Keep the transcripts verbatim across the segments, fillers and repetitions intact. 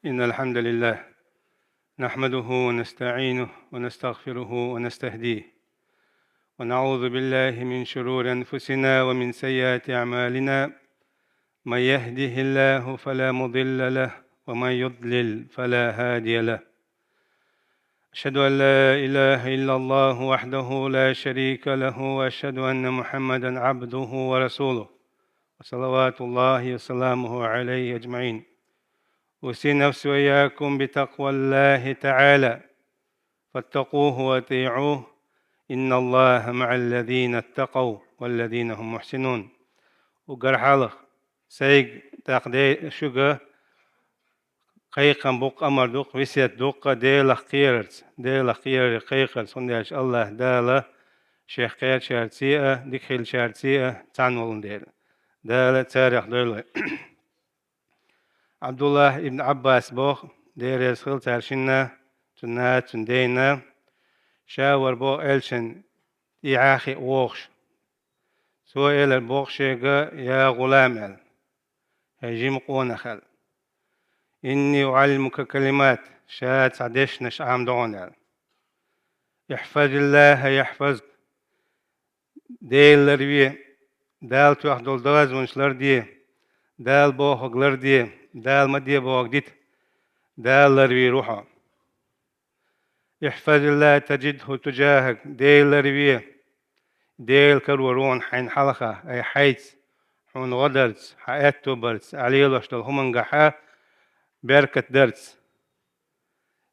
إن الحمد لله نحمده ونستعينه ونستغفره ونستهديه، ونعوذ بالله من شرور أنفسنا ومن سيئات أعمالنا. من يهده الله فلا مضل له، ومن يضلل فلا هادي له. أشهد أن لا إله إلا الله وحده لا شريك له، وأشهد أن محمدا عبده ورسوله، وصلوات الله وسلامه عليه أجمعين. أوصي نفسي وإياكم بتقوى الله تعالى، فاتقوه وأطيعوه، إن الله مع الذين اتقوا والذين هم محسنون. Уггар хьалха сайга, тӀаккха де-, шуга кхайкхам бу-кх, амар ду-кх, весет ду-кх Делах кхерарца, Делах кхерарца кхайкхарца, хӀунда аьлча АллахӀ Дала Шех кхерачарцеи а, дика хилчарцеи а цхьана волун дела. Дала царех дойла вай. Ӏабдуллахь ибн Ӏаббаса боху, Дела реза хила царна шинна, цуьнан нана, цуьнан дена, ша вара боху элчанна тӀехьа а хиъна вогӀуш. Цо элира боху шега: «Я гӀулам», — аьлла, — «хӀай жима къонах», — аьлла. «Инни уӀаллимука калимат», — ша цхьа дешнаш Ӏамадо хьуна, — аьлла. «ИхьфазиллахӀа яхьфазк», Дела ларве, Дала тоьхна долу доазонаш ларде, Дала бохург ларде, Дала ма де бохург дита, Дала ларвийр ву хьо. «ИхьфазиллахӀа таджидхӀу туджахӀак», Дела ларве, Дела карор ву хьуна хьайна хьалха, ай хьайца, хьуна гӀо дарца, хьан аьтто барца, ахь лелош долу хӀумангахьа беркат дарца.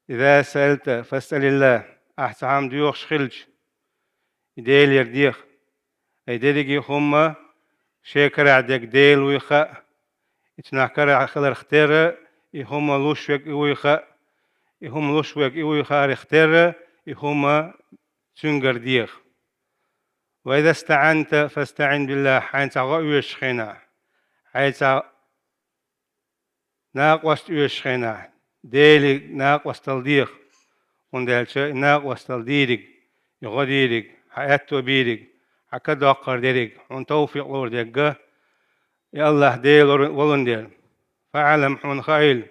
«Иза саӀалта фасъалиллахӀ», ахь цхьа хӀума доьхуш хилча, и Делера деха. Ай дерриге хӀума шен карахь дерг Дела вуй хаьа, и цунах карахь хиларх терра, и хӀума луш верг и вуй хаьа, и хӀума луш верг и вуй хаарх терра, и хӀума цуьнгара деха. «Ва иза стаӀанта фастаӀин биллахӀ», хьайна цхьа гӀо оьшучу хенахь, хьайна цхьа накъост оьшучу хенахь, Деле накъосталла деха, хӀунда аьлча и накъосталла дийриг, и гӀо дийриг, хьан аьтто бийриг, хьан ка доккхур дерриг, хьуна тавфикъ лур дерг и АллахӀ Дела волун дела. «ФаӀлам», хьуна хаийла,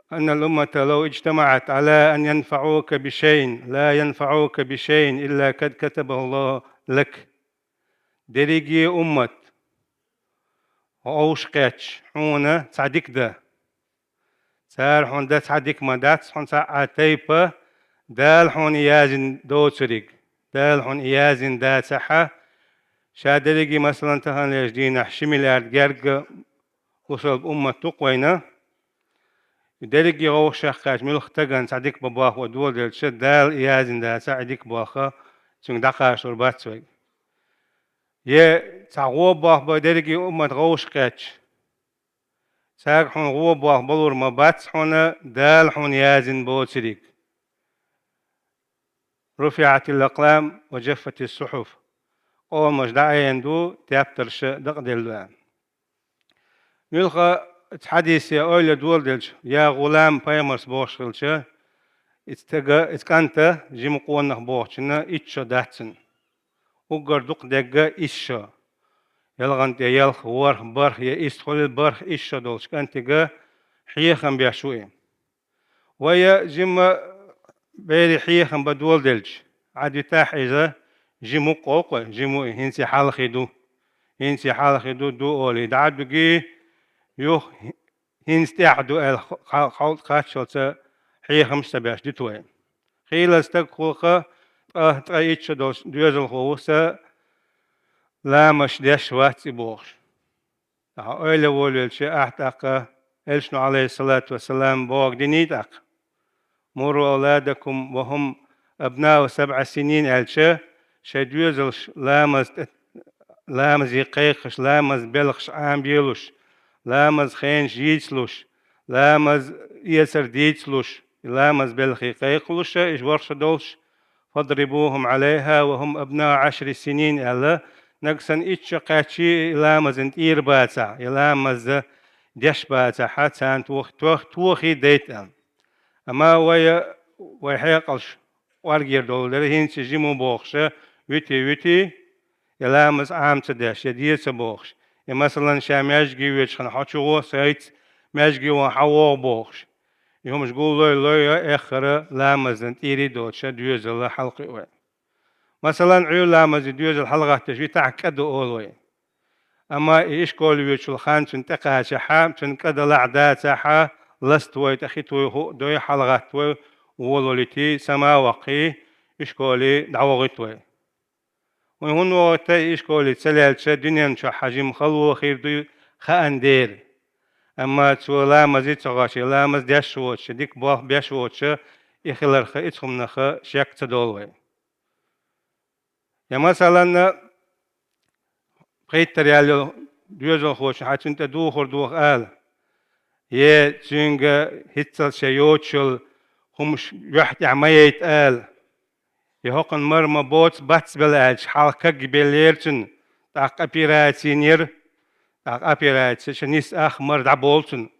«аннал уммата лав иджтамаӀат Ӏала ан янфаӀука бишайъин, ла янфаӀука бишайъин илла кад катабахӀуллахӀу лак». Дерриге уммат хьо вовшахкхетча, хьуна цхьа дика дан. Цара хьуна дан цхьа дика ма дац, хьуна цхьа а тайпа Дала хьуна и яздина доцург. Дала хьуна и яздина дацахьа, ша дерриге, масалан, таханлерчу дийнахь ши миллиард гергга усалба уммат ду-кх вайна. И дерриге вовшахкхетча, муьлхха стагана цхьа дика бан болх бан доладелча, Дала и яздина дацахь, и дика болх цуьнга дӀакхачалур бац вайга. Я цхьа гӀо болх бан дерриге уммат вовшахкхетча, цаьрга хьуна гӀо болх балур ма бац хьуна Дала хьуна яздина боцург. «РуфиӀатил акълам ва джаффатис сухьуф». Къоламаш дӀаайина ду, тептарш дакъаделла. Муьлхха цхьа хьадисе ойла доладелча, я гӀулам, пайхамарс бохуш хилча, и стага, и кӀанта, жима къонах бохучунна итт шо дац цуьнан. Уггар дукха дегга исс шо. ЯлгӀан тӀе ялх, ворхӀ, бархӀ, я исс хуьлийла, бархӀ, исс шо долчу кӀантига хьехам беш ву и. Вай жимма берийн хьехам бан доладелча, Ӏадвитахь иза, жима ву-кх олу-кх вай, жима ву и, хӀинца и хьалхе ду. ХӀинца и хьалхе ду, ду олий, дӀа а дуьгий, юха хӀинца тӀаьхьа ду аьлла, кха-, кхалкхаччалца хьехамаш а ца беш диту вай. Хийла стаг хуьлу-кх, ткъа, ткъе итт шо долуш доьзалхо ву сан, ламазаш деш вац и бохуш. Ахьа ойла волавелча, ахьа тӀаккха, элчано, Ӏалайхиссалату вассалам, бохург диний тӀаккха: «Мурру авладакум ва хӀум абнау сабӀа синин», аьлча, шайн доьзалш ламаз тӀе-, ламазе кхайкхаш, ламаз белхаш Ӏамабелуш, ламаз хенаш йийцалуш, ламаз эцар дийцалуш, и ламаз белхе кхайкхалуш, и ворхӀ шо долуш, «фадрибухум Ӏалайха ва хӀум абнау Ӏашри синин», аьлла, нагахь санна итт шо кхаьччий и ламазна тӀера бацахь, и ламаз деш бацахьа, царна тох-, тох-, тохий дайта аьлла. Амма вай, вай хьекъалш кӀоргера долу дара, хӀинца жима ву бохуша, вуьтий, вуьтий, я ламаз Ӏама ца деш, я де ца бохуш, я, масалан, ша маьждиге воьдучу хенахь хьо чу гӀо, сайца маьждиге ваха хьавогӀа бохуш. И хӀумаш гуллой, лой а эххара ламазан тӀера доцуша доьзал хьалакхуьу вай. Масалан, Ӏуьйра ламазан доьзал хьалагӀатташ витахь кӀа ду олу вай. Амма и ишколе воьдучул хан цунна тӀекхачахьа, цунна кӀа далахь дацахьа, ласта вой, тӀе хи туй хӀуъа дой, хьалагӀатта вой, волалуш йитий, сама а ваккхий, ишколе дӀавохуьйту вай. Вай хӀунда вохуьйту, и ишколе ца лелча, дуьнен чохь хьан жима хало хир дуй хаан дера. Амма цо ламазе ца гӀош, ламаз деш воцуша, дика болх беш воцуша, и хиларха, и цхьа хӀуманах шек ца долу вай. Я, масалан, пхийттара яьлла йолу доьзалхочун хьан цунна тӀе духур духу ала. Я цуьнга хӀинццалц шен йоцуш йолу хӀумаш юьхь тӀехь ма яйта ала. Я хӀокхуьнан мара ма боцу, бац бела аьлча, хьалха кагбеллера цуьнан, тӀаккха операци йинера, тӀаккха операци, ша нис ах мара дӀаболу цуьнан.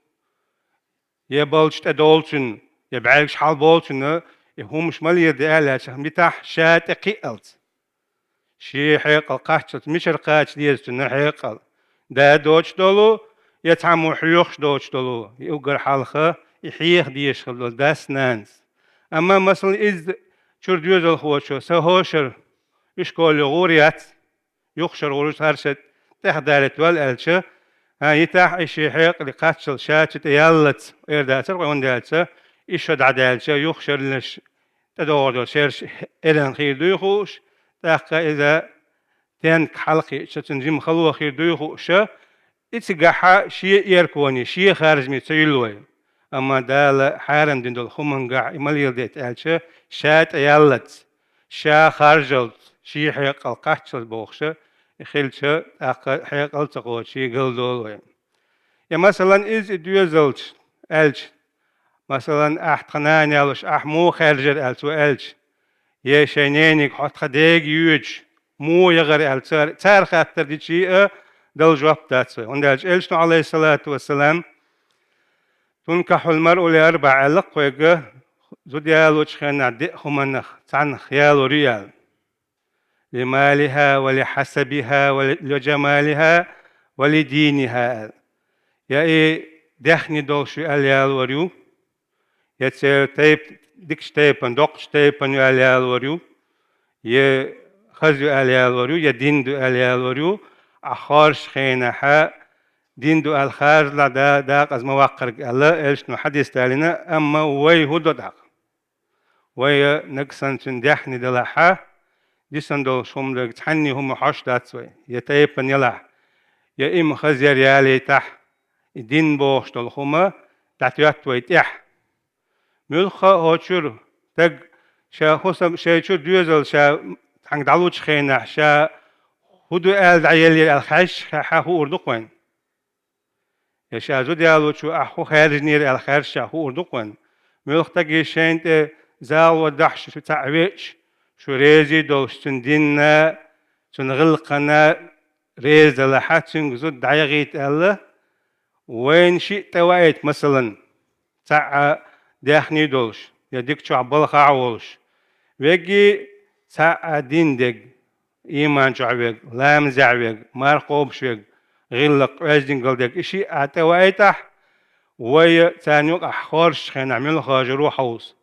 Я балдаш тӀедолу цуьнан, я бӀаьргаш хьалаболу цуьнан, и хӀумаш ма леладе аьлла аьлча, митахь ша тӀе кхиалц. Шен хьекъал кхаччалц мичара кхача деза цуьнан хьекъал? Да доцуш долу, я цхьаммо хьоьхуш доцуш долу, и уггар хьалха, и хьеха дезаш хила долу дас-нанас. Амма, масалан, иза чуьра доьзалхочо, сан хӀошара ишколе гӀур яц, юхашара гӀур ю, хӀара ша тӀехдалийта ваьлла аьлча, хӀан, йитахь и шен хьекъале кхаччалц ша цу тӀе яллалц, эр дацара вай, хӀунда аьлча, и шо дӀадаьлча, юхашарлаш тӀедогӀур долу шераш эрна хир дуй хууш, тӀаккха иза тенк хьалакхиъча, цуьнан жима хало хир дуй хууша, и цигахьа шен эрконе, шен харжаме ца юьллу вай. Амма Дала хьарам дина долу хӀумангахь и ма леладе аьлча, ша тӀе яллалц, ша харжалц, шен хьекъал кхаччалц бохуша, и хилча, тӀаккха хьекъал ца кхочий галдолу вай. Я, масалан, иза и доьзалча аьлча, масалан, ахь тхан нана ялош, ахь муха хаьржира аьлла цо аьлча, я шайн нене, хьо тхан дега йоьдуш муха яхара аьлла цара, цара хаттар дичий а дала жоп дац вай. ХӀунда аьлча Элчано, Ӏалайхиссалату вассалам, «تنكح المرأة لأربع» аьлла-кх вайга, зуда ялочу хенахь деа хӀуманах цхьаннах ялор ю аьлла. «لمالها ولحسبها ول-، ولجمالها ولدينها» аьлла. Я и даьхни долуш ю аьлла ялор ю, я церан тайп-, дикачу тайпана, доккхачу тайпана ю аьлла ялор ю, я хаза ю аьлла ялор ю, я дин ду аьлла ялор ю, ахь хоржучу хенахьа дин ду аьлла харжалахь, да-, дакъаза ма ваккхарг аьлла, Элчано хьадис далийна, амма вай хӀун до тӀаккха? Вай нагахь санна цуьнан даьхни делахьа, дисина долуш хӀума дерг цхьанний хӀума хьожуш дац вай, я тайпана елахь, я иман хаза яр ялийтахь, и дин бохуш долу хӀума дӀатоьтту вай тӀехь. Муьлхха а хӀокху чуьра стаг ша хӀусам шайн чуьра доьзал ша цхьаьнга дӀалучу хенахь, ша хӀун ду аьлла дӀаеллера аьлла хаьржича, хьан хуур ду-кх вайна? Я ша зуда ялочо ахь хӀун хаьржинера аьлла хаьржича, хуур ду-кх вайна? Муьлхха стаге шайна тӀе загӀо дахьаш шу цхьаъ веача, шу резий долуш, цуьнан динна, цуьнан гӀиллакхана реза далахьа, цуьнга зуда дӀаяхийта аьлла, вайна шиъ тӀеваийта, масалан, цхьаъ а даьхни долуш, я дика чохь балхахь а волуш, веггий цхьаъ а дин дерг, иман чохь верг, ламазехь верг, марха кхобуш верг, гӀиллакх, оьздангалла дерг, и шиъ а тӀеваийтахь, вай царна юкъахь хоржучу хенахь мила хоржур ву хьовса?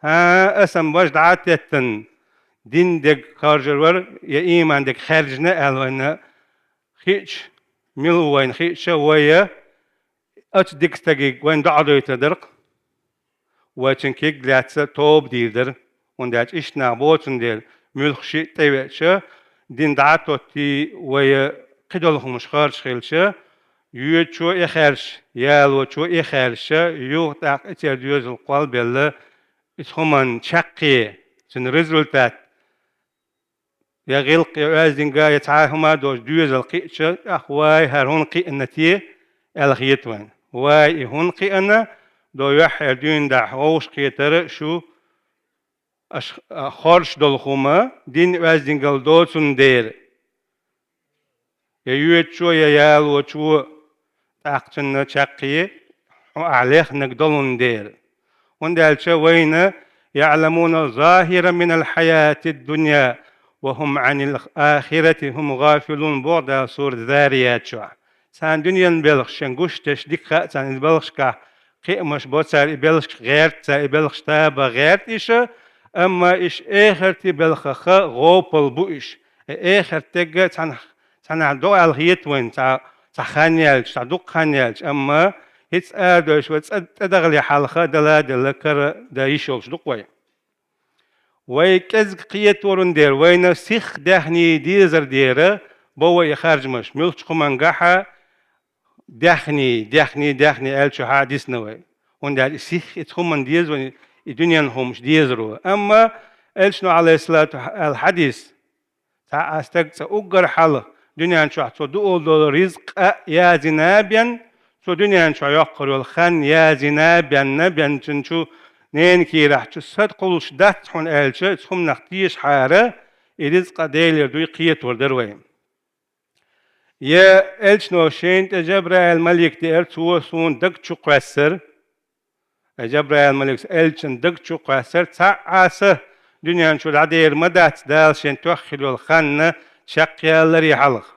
ХӀан, аса-м важа дӀа а теттина, дин дерг хоржур вара, я иман дерг хаьржина аьлла вайна хиъча, мила ву вайна хиъча, вай оцу дика стаге вайна доӀа дойтур дара-кх. Вай цуьнан кег лаьцна тоба дийр дара, хӀунда аьлча иштта нах бо цундела, муьлхха шиъ тӀевеача, дин дӀа а тоттий, вай кхидолу хӀумаш харжаш хилча, йоьдучо а и хаьржича, ялочо а и хаьржича, юха тӀаккха и церан доьзал кхолбелла, иза хӀуманна чаккхе, цуьнан результат, я гӀиллакх, я оьздангалла, я цхьа а хӀума а доцуш доьзал кхиъча, тӀаккха вай хӀара хӀунда кхиъна те аьлла хета вайна. Вай и хӀунда кхиъна, до юьххьера дуьйна дахьа вовшахкхетара шу, аша, а, хоржуш долу хӀума дин, оьздангалла доцун дера. Я йоьдучо, я ялочо, тӀаккха цунна чаккхе хьо ахь лехнарг долун дера. ХӀунда аьлча вайна: «يعلمون ظاهرا من الحياة الدنيا وهم عن الآخرة هم غافلون», боху Дала сурат Зарият чохь. Царна дуьненан белхаш шен гуш деш дика хаьа царна, и белхашкахь кхиамаш бо цара, и белхашка гӀерта цара, и белхаш таба гӀерта иша, амма иша эхартий белхаха гӀопал бу иш. Э, эхарт дегга цхьана, цхьанахь до аьлла хета вайн, цхьа, цхьа хан яьлча, цхьа дукха хан яьлча, амма хӀинца арадойш вай цӀа-, тӀедагӀале хьалха дала делла кара да йиш йолуш ду-кх вай. Вай кӀезиг кхеторун дера, вайна сих даьхний дезар дера, бо вай и харжамаш, муьлххачу хӀумангахьа даьхний, даьхний, даьхний аьллачохьа дисна вай. ХӀунда аьлча и сих, и цхьа хӀуманна деза вайна, и дуьненан хӀуманаш дезаро. Амма Элчано, Ӏалайхиссалату аьлла хьадис, цхьа а стаг цкъа уггар хьалха дуьнен чохь цо дуъал долу ризкъ а язйина а бен, цо дуьнен чохь йоккхур йолу хан язйина а бен, бен цуьнан чу ненан кийрахь чу са кхуллуш дац хьуна аьлча, цхьа хӀуманах тешахьара, и ризкъ а Делера дуй кхетор дара вай. Я Элчано шена тӀе Жабраил малик деара, цо суна даг чу кхоьссара. Ай Жабраил маликс Элчан даг чу кхоьссара, цхьа а са дуьнен чу дӀадер ма дац, Дала шен тоьхна хилла йолу ханна чекхъялларе хьалха.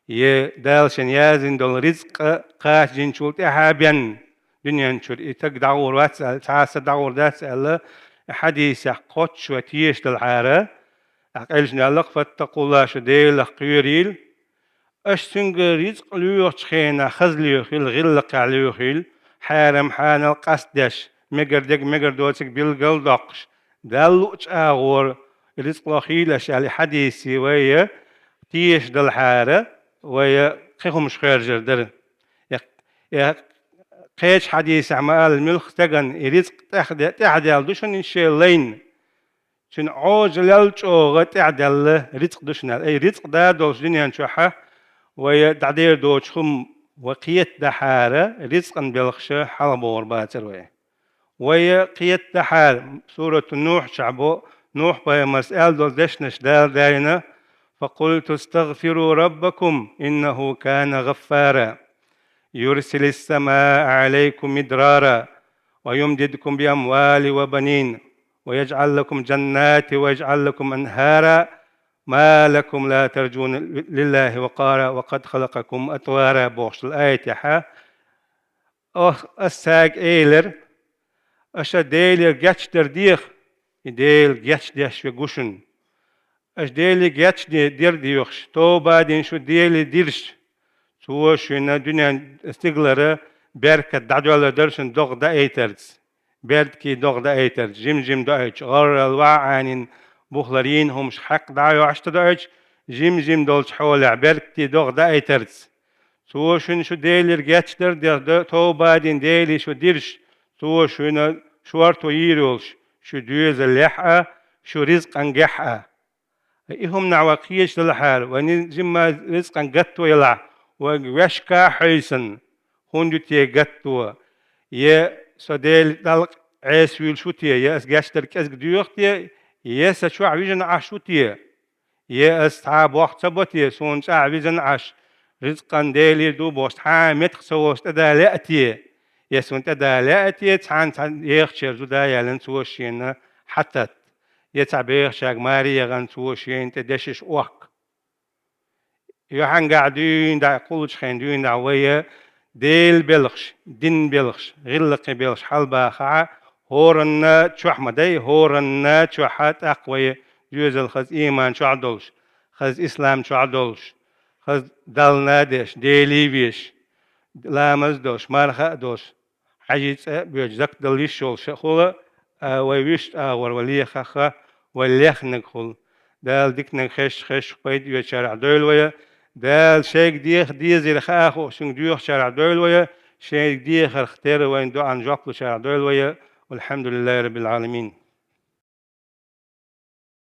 Е Дала шен язйина долу ризкъ а кхачдинчул тӀаьхьа бен, дуьнен чуьра и таг дӀагӀур вац аьлла, цхьа а са дӀагӀур дац аьлла, и хьадисехь кхоччуш вай тешадалахьара, тӀаккха Элчано аьлла-кх: «Фаттакъулла», шу Делах кхоьрийла, аша цуьнга ризкъ лоьхучу хенахь хаза лоьхийла, гӀиллакхехь лоьхийла, хьарам-хьанал къастдеш, мегар дерг мегар доцург билгал а доккхуш, Далла луъучу агӀор ризкъ лохийла аша аьлла, и хьадисе вай тешадалахьара, вай кхин хӀумаш хоьржур дара. Э, э, кхечу хьадисехь ма-аллара, муьлхха стеган и ризкъ тӀехь-, тӀаьхьадаьлла ду шуна иза шен лайна. Цуьнан Ӏожаллел чӀогӀа тӀаьхьадаьлла рицкъ ду шуна аьлла. Ай, рицкъ да долуш дуьнен чохь вай дӀадер доцу хӀума вай кхетадахьара, рицкъан белхаш хьалхабохур бацара вай. Вай кхетадахьара, сурату Нухь чохь бо, Нухь-пайхамарс аьлла долу дешнаш Дала далийна: «فقلت استغفروا ربكم إنه كان غفارا». يرسل السماء عليكم مدرارا ويمددكم بأموال وبنين ويجعل لكم جنات ويجعل لكم أنهارا ما لكم لا ترجون لله وقارا وقد خلقكم أطوارا бохуш долу аятехь, ох, ас цаьрга элира: «Аша Делера гечдар деха, и Дела гечдеш верг ву шуна. Аша Деле гечдер дехаш, тоба дина шу Деле дирзича, Цо шуна дуьнен стигалара беркат дӀадоьллур дара шуна догӀа даийтарца, беркате догӀа даийтарца, жим-жим доуьйтуш, гӀаррал ваӀанин бухларийн хӀумаш хьакха дӀа а йохьуш ца доуьйтуш, жим-жим долчу хьолехь беркате догӀа даийтарца. Цо шуна шу Делера гечдар а дехаш, тоба дина Деле шу дирзича, Цо шуна шорто йийр йолуш, шу доьзалехь а, шу ризкъангехь а». И хӀуманах вай кхеташ далахьара, вай ни-, жимма ризкъан гатто елахь, вайга вешка а хьийсина, хӀунда ю те гатто? Е со Дела далкъ Ӏеса вуьйлуш ву те, е ас гечдар кӀезиг доьху те, е сан чохь вижина Ӏаш ву те? Е ас цхьа а боху ца бо те, суна чӀагӀ визина Ӏаш, ризкъан Делера ду бохуш, цхьа а меттах ца волуш тӀеда лаьа те? Е суна тӀеда лаьа те, цхьаьна цхьа ехачеран зуда а яьллина цо шена хьататта? Е цхьа бехачаьрга маре яхана цо шена тӀе дешаш охка? Юьхьангахь дуьйна дӀа, кхуллучу хенахь дуьйна дӀа вай Делан белхаш, динан белхаш, гӀиллакхийн белхаш хьалабахахь, хӀоранна чохь ма дай, хӀоранна чохь а тӀаккха вай доьзал хаза ийман чохь а долуш, хаза ислам чохь а долуш, хаза Далла а деш, Деле а веш, ламаз а долуш, марха а долуш, ХьаьжцӀа а боьдуш, закат дала йиш йолуш а хула, а, вай вуьшта агӀор вай лехахха, вай лехнарг хула. Дала диканиг хезча, хезча пайда оьцучарах дойла вай. Дала шайга деха дезар хаа хууш, шуьнга доьхучарах дойла вай. Шайга дехарх терра вайна доӀан жоп лучарах дойла вай. Валхьамдулиллахи раббил Ӏаламин.